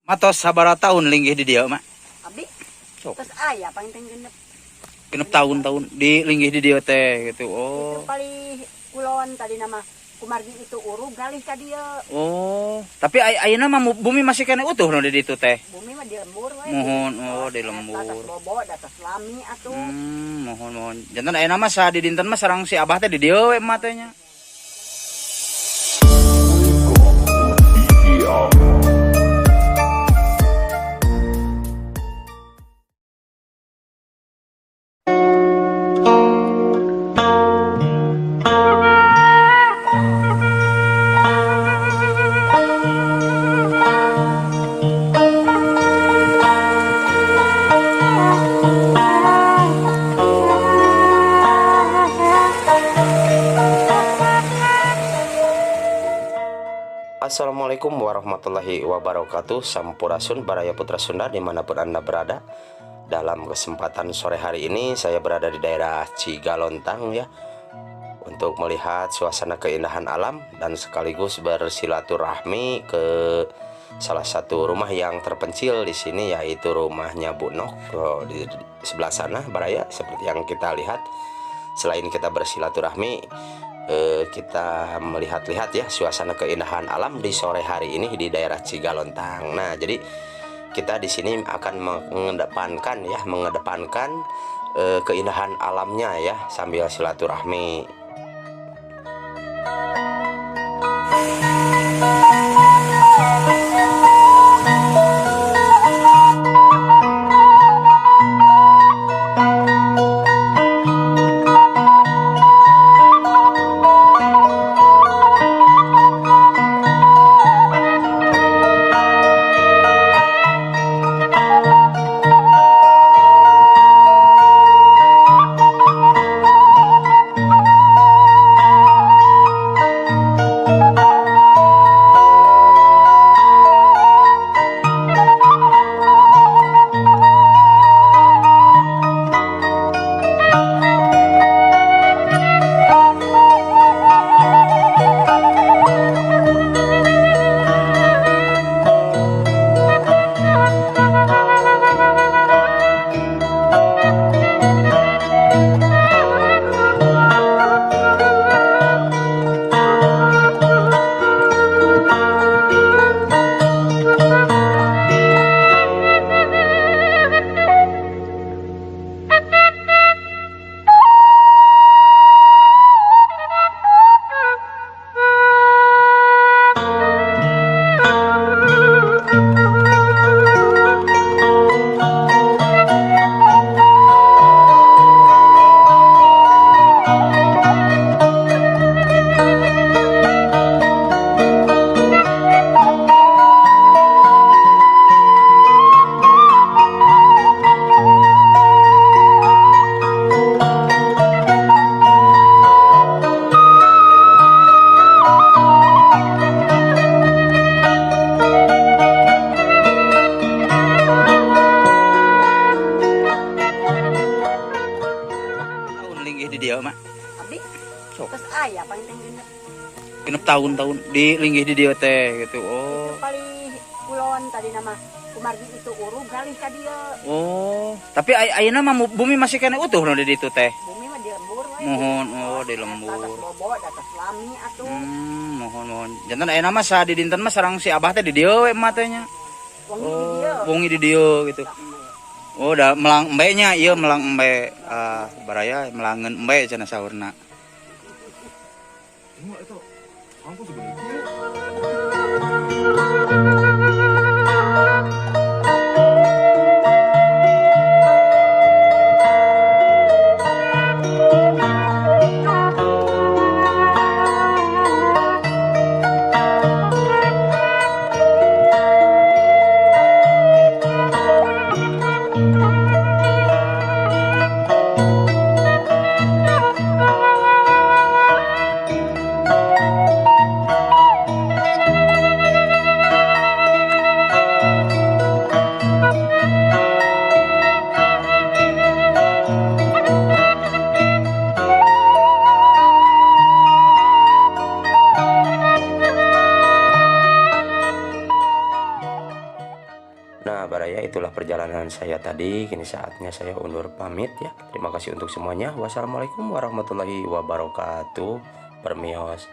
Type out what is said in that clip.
Matos sabaraha tahun linggih di dieu, Mak? Abdi. Sok. Terus aya paling genep. Genep tahun-tahun di linggih di dieu teh gitu. Oh. Itu paling kulon tadi nama kumargi itu urug galih ka dieu. Oh, tapi ayeuna mah bumi masih keneh utuh nu di ditu teh. Bumi mah di lembur we. Mohon, oh di lembur. Atas bobo, atas lami atuh. Mohon mohon. Janten ayeuna mah sa di dinten mah sareng si Abah teh di dieu we mah teh nya. Assalamualaikum warahmatullahi wabarakatuh. Sampurasun Baraya Putra Sunda dimanapun Anda berada. Dalam kesempatan sore hari ini saya berada di daerah Cigalontang ya, untuk melihat suasana keindahan alam dan sekaligus bersilaturahmi ke salah satu rumah yang terpencil di sini, yaitu rumahnya Bu Nok. Oh, di sebelah sana Baraya, seperti yang kita lihat. Selain kita bersilaturahmi, kita melihat-lihat ya suasana keindahan alam di sore hari ini di daerah Cigalontang. Nah, jadi kita di sini akan mengedepankan keindahan alamnya ya, sambil silaturahmi. Abdi. Sok. Terus aya paling genep. Genep tahun-tahun di linggih di dieu teh gitu. Oh. Itu paling kulon tadi nama kumargi itu urug galih ka dieu. Oh, tapi ayeuna mah bumi masih keneh utuh nu di ditu teh. Bumi mah di lembur we. Mohon, oh di lembur. Atas bobo, atas lami atuh. Mohon mohon. Janten ayeuna mah sa di dinten mah sareng si Abah teh di dieu we mah teh nya. Wengi di dieu. Wengi di dieu gitu. Oh, da melang embe nya, ieu melang embe. Ah, baraya melangeun embe cenah saurna. Nah baraya, itulah perjalanan saya tadi. Kini saatnya saya undur pamit ya. Terima kasih untuk semuanya. Wassalamualaikum warahmatullahi wabarakatuh. Permios.